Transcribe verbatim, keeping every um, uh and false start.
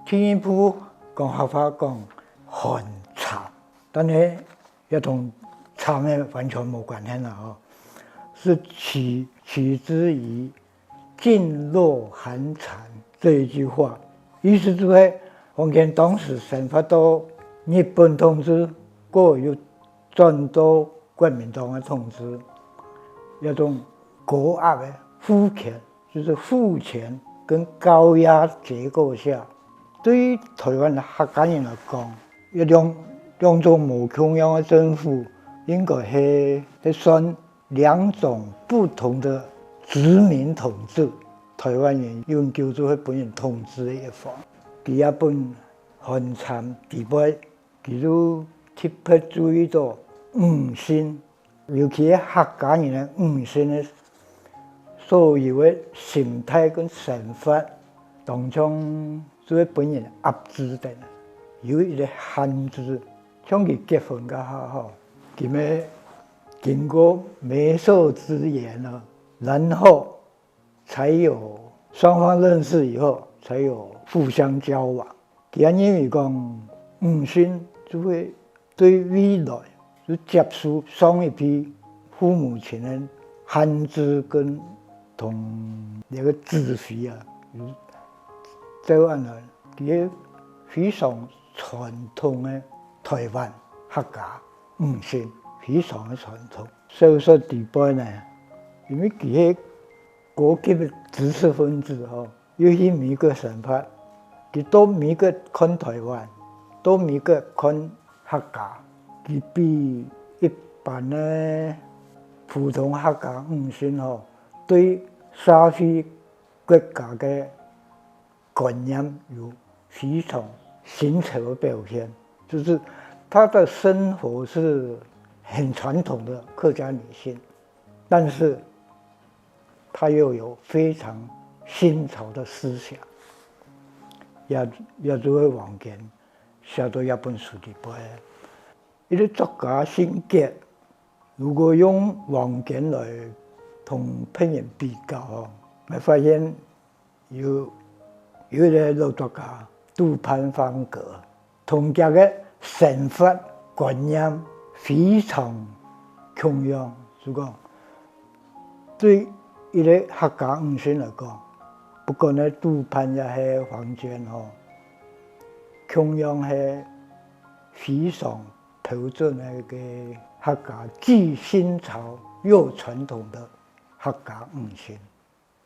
第一部講客話講寒蠶，但係也同蠶仔完全無關係啦吼，係取取之於噤若寒蠶這一句話，意思就係黃乾當時生活到日本統治，過又轉到國民黨个統治，這種高壓个父權，就是父權跟高壓結構下，對於台灣个客家人來講，這兩兩種無共樣个政府，應該係係算兩種不同的殖民統治。台灣人永久就係分人統治个一方。佢也分寒蠶底背，佢就特別注意到女性，尤其係客家人个女性个所有个心態跟生活，當中就會分人壓制等，有一個限制。像佢結婚該下吼，佢乜經過媒妁之言啊，然後 才有雙方認識以後，才有互相交往。佢還認為講，女性就會對未來就接受上一輩父母親个限制跟同那個指揮啊，就照恁樣，佢非常傳統个台灣客家女性，非常个傳統。小說底背呢，因為佢係 高級个知識分子吼，又去美國生活，佢到美國看台灣，到美國看客家，佢比一般个普通客家女性吼，對社會國家个觀念有非常新潮个表現，就是她的生活是很傳統的客家女性，但是 她又有非常新潮的思想，也也就係黃乾寫到這本書底背。一個作家性格，如果用黃乾來同別人比較吼，會發現有有一個老作家杜潘芳格， 同佢个生活觀念非常共樣，就講對一個客家女性來講，不管係杜潘也係黃娟吼，共樣係非常標準个一個客家既新潮又傳統的客家女性。